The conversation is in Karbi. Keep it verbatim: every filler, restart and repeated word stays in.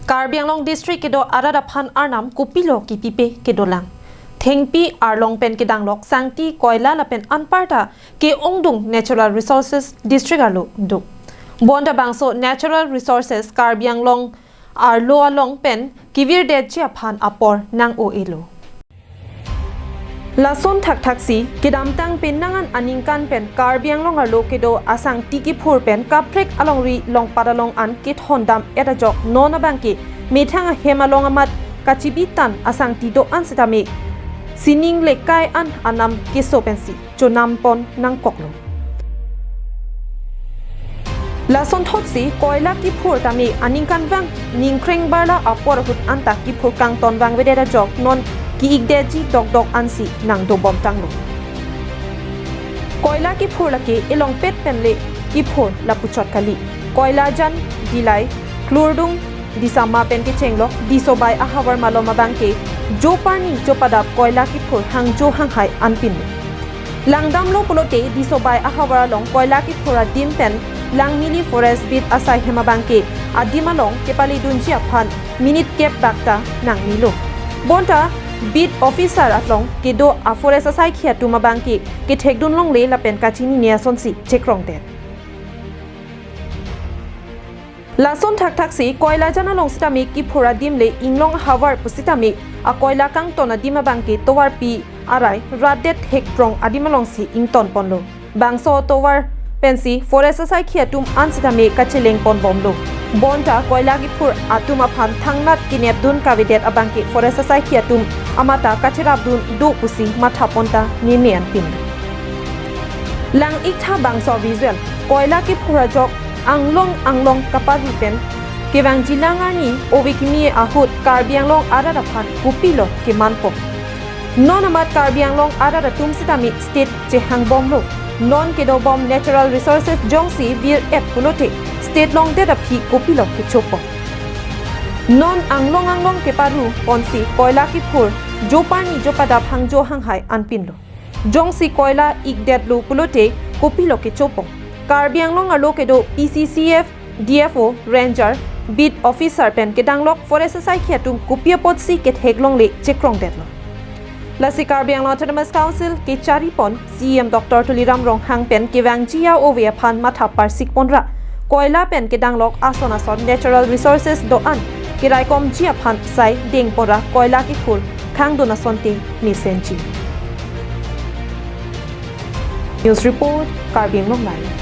Karbi Anglong District kedo arat aphan arnam kopilo kipipe kedolang. Thengpi arlong pen kedanglok sangti, koila lapen anparta ke-ongdung Natural Resources District arlo do. Bonta bangso Natural Resources Karbi Anglong arlo along pen kevirdetji aphan apor nang-o-elo. Lason thakthaksi kedamtang penang an aningkan pen Karbi Anglong arlo kedo asangti kiphur pen kaprek alongri longpat along an kethondam-et ajok non abangke methang ahem along amat kachibitan asangti do-an sitame sining lekai an anam keso pensi chonampon nangkoklo. Lasonthotsi koila kiphur tame aningkanvang ningkreng barla apor ahut anta kiphur kangton vangvedet ajok non ki-ikdetji dokdok ansi nangdobomtanglo. Koila kiphur lake elongpet penle kiphur lapuchot kali. Koilajan Dillai, Klurdung, Disama pen kechenglok Disobai ahavar malom abangke joparni jopadap koila kiphur hangjo hanghai anpinlo. Langdamlo pulote Disobai ahavar along koila kiphur adim pen Langmili Forest Beat asai hem abangke adim along kepaledunji aphan minute kep bakta nangnelo. Bonta Beat Officer along kedo a-forest asaikhi atum abangke kethekdun longle lapen kachinine asonsi chekrongdet. Lason thakthaksi koilajan along sitame kiphur adim le inglong ahavar pusitame akoila kangton adim abangke tovarpi arai ratdet thekprong adim alongsi ingtonponlo. Bangso tovar pensi forest asaikhi atum an sitame kachelengponbomlo. Bonta koila kiphur atum aphan thangnat kenepdun kavedet abangke forest asaikhi atum amata kacherapdun do pusi mathaponta nene anpin. Lang-iktha bangso visual, koila kiphur ajok anglong anglong kaparu pen kevangjilang arni ove kimi ahut Karbi Anglong arat aphan kopilo kemanpo. Non amat Karbi Anglong arat atum sitame state chehangbomlo. Non kedobom Natural Resources jongsi vir-et pulote state longdet aphi kopilo kechopo. Non anglong anglong keparu ponsi koila kiphur joparni jopadap hangjo hanghai anpinlo. Jongsi koila ikdetlo pulote kopilo kechopo. Karbi Anglong arlo kedo P C C F, D F O, Ranger, Beat Officer pen kedanglok forest asaikhi atum kopi apotsi ketheklongle chekrongdetlo. Lasi Karbi Anglong Autonomous Council kecharipon C E M Doctor Tuliram Ronghang pen kevangji a-ove aphan matha parsikponra koila pen kedanglok ason ason natural resources do-an keraikomji aphan sai dengponra koila kiphur khangdun asonte mesenji. News report, Karbi Anglong Live.